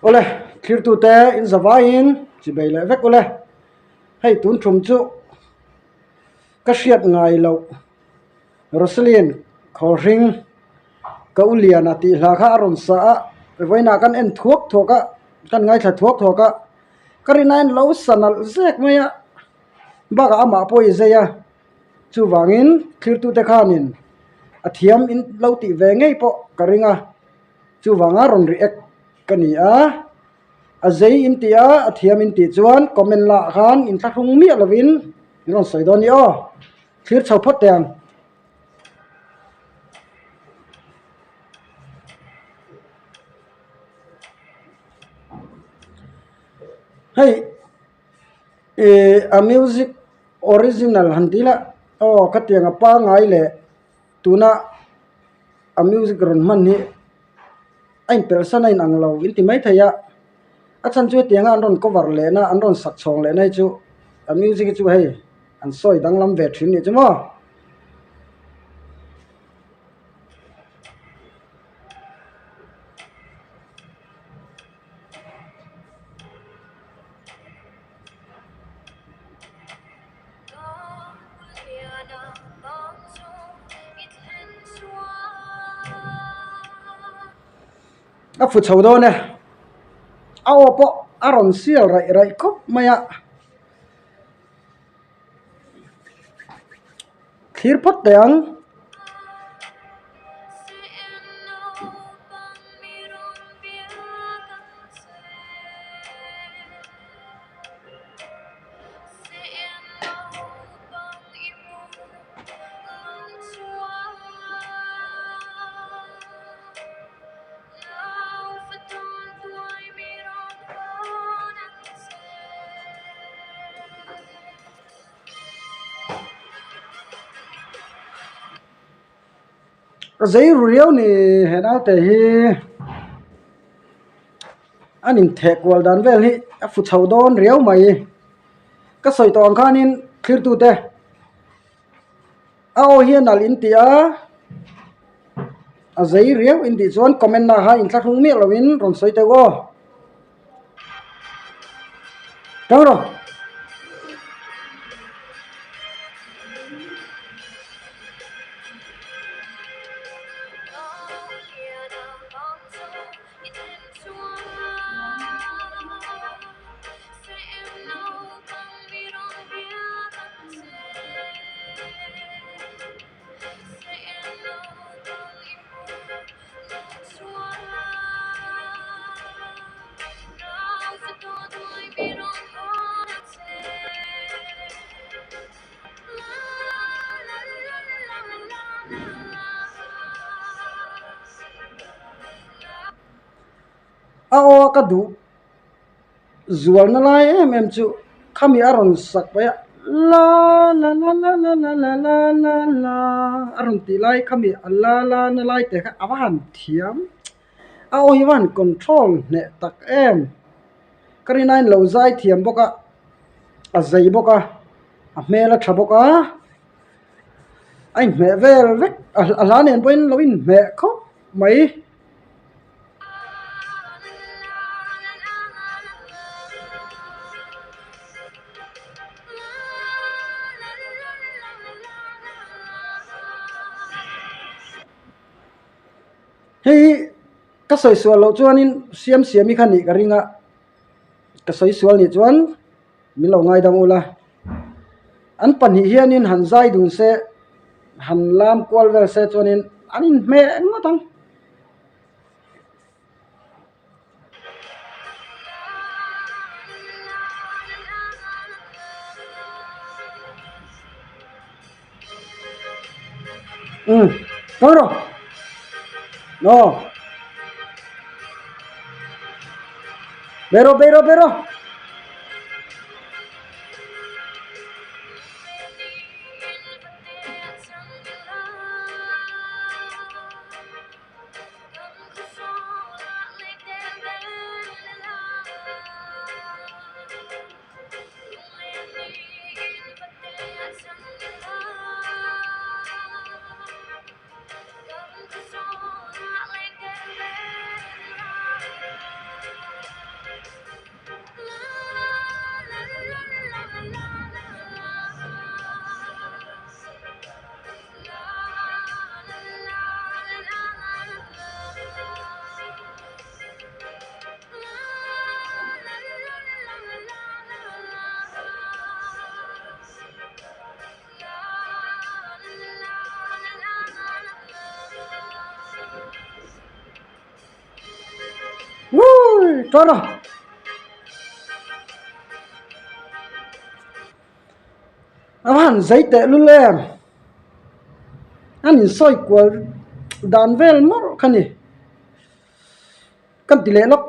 Awle, thlirtute in zavaiin chibei leh vek ule. Hei tun thum chu ka hriat ngai loh Rosaline Khawlhring ka u Liana tih hla kha a rawn sa a, vawiinah kan en thuak thuak a, kan ngaithla thuak thuak a, ka rinaiin lo sa nalh zek mai a, bakah amah pawh i zei a, chuvangin thlirtute khanin a thiam in lo tih ve ngei pawh ka ring a. Chuvanga rawn react ka ni a, a zei in tih a, a thiam in tih chuan comment lah khan inthlahrung miah lovin min rawn sawi dawn ni aw. Thlir chho phawt teh ang. Hei ih a music original han tih lah aw khatiang a pangngai leh tuna. A music rawn hman hi a inperhsan a inang lo in ti maithei a, a chhan chu hetianga an rawn cover leh na an rawn sak chhawng leh na hi chu a music hi chu hei an sawi danglam ve thin nih chu maw. A fu chho dawn e a aw pawh a rawn sial raih raih khawp mai a thlir phawt teh ang. Ka zei ru riau ni he naute hi an intheh kual dan vel hi a fu chho dawn riau mai ka sawi tawh ang khanin thlirtute a aw hi a nalh in ti a a zei riau in tih chuan comment ah khan inthlahrung miah lovin rawn sawi teuh aw. Tang rawh. A aw ka duh zualna lai em em chu khami a rawn sak paih a la la la la la la la la la la a rawn tih lai khami a la la na lai te kha a va han thiam a aw hi a va han control hneh tak em ka rin aiin lo zai thiam bawk a a zei bawk a a hmel a tha bawk a a inhmeh vel vek a hla nen pawhin lo inhmeh khawp mai. Hei hi ka sawi sual loh chuanin siam siam hi kha nih ka ring a ka sawi sual nih chuan min lo ngaidam ula an pahnih hianin han zai dun se han lam kual vel se chuanin an inhmeh ngawt ang. Umm kal rawh aw bei rawh bei rawh bei rawh. Tan a! A va han zei teh lul em? An insawi kual dan vel mawlh kha ni. Kan ti leh lawk.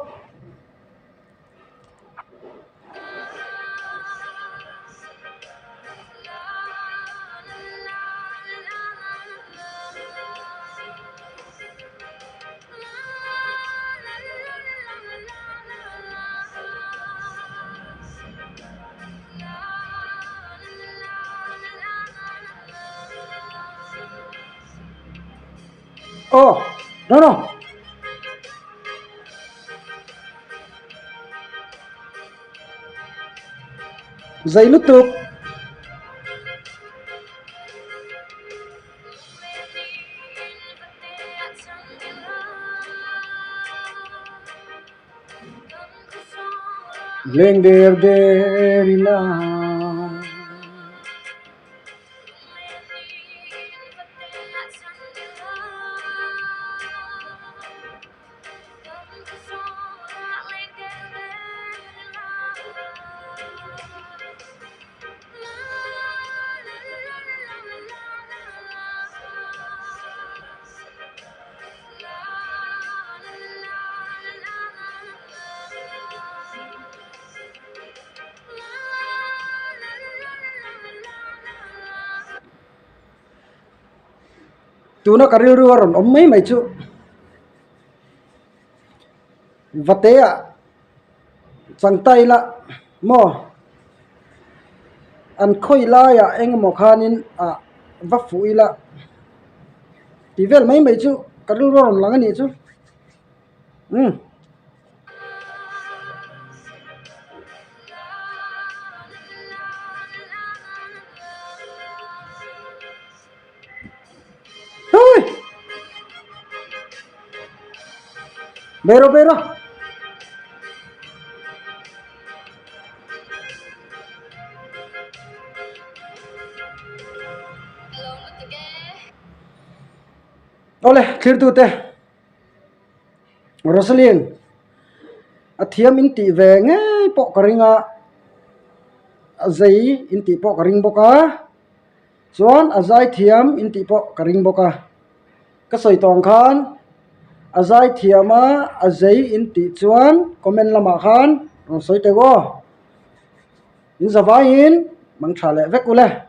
Aw no no. Zei lutuk. Leng der der ila. Tuna ka rilru a rawn awm mai mai chu Vatea changtai la maw an khawi laiah eng emaw khanin ah va fuh ila tih vel mai mai chu ka rilru a rawn lang a nih chu umm. Hui! Bero bero. Awle thirtute Rosaline a thiam in tih ve ngei pawh ka ring a a zei in tih pawh ka ring bawk a. Chuan a zaithiam in tih pawh ka ring bawk a, ka sawi tawng khan a zaithiam a a zei in tih chuan comment lamah khan rawn sawi teh aw, in zavaiin mang tha leh vek ule.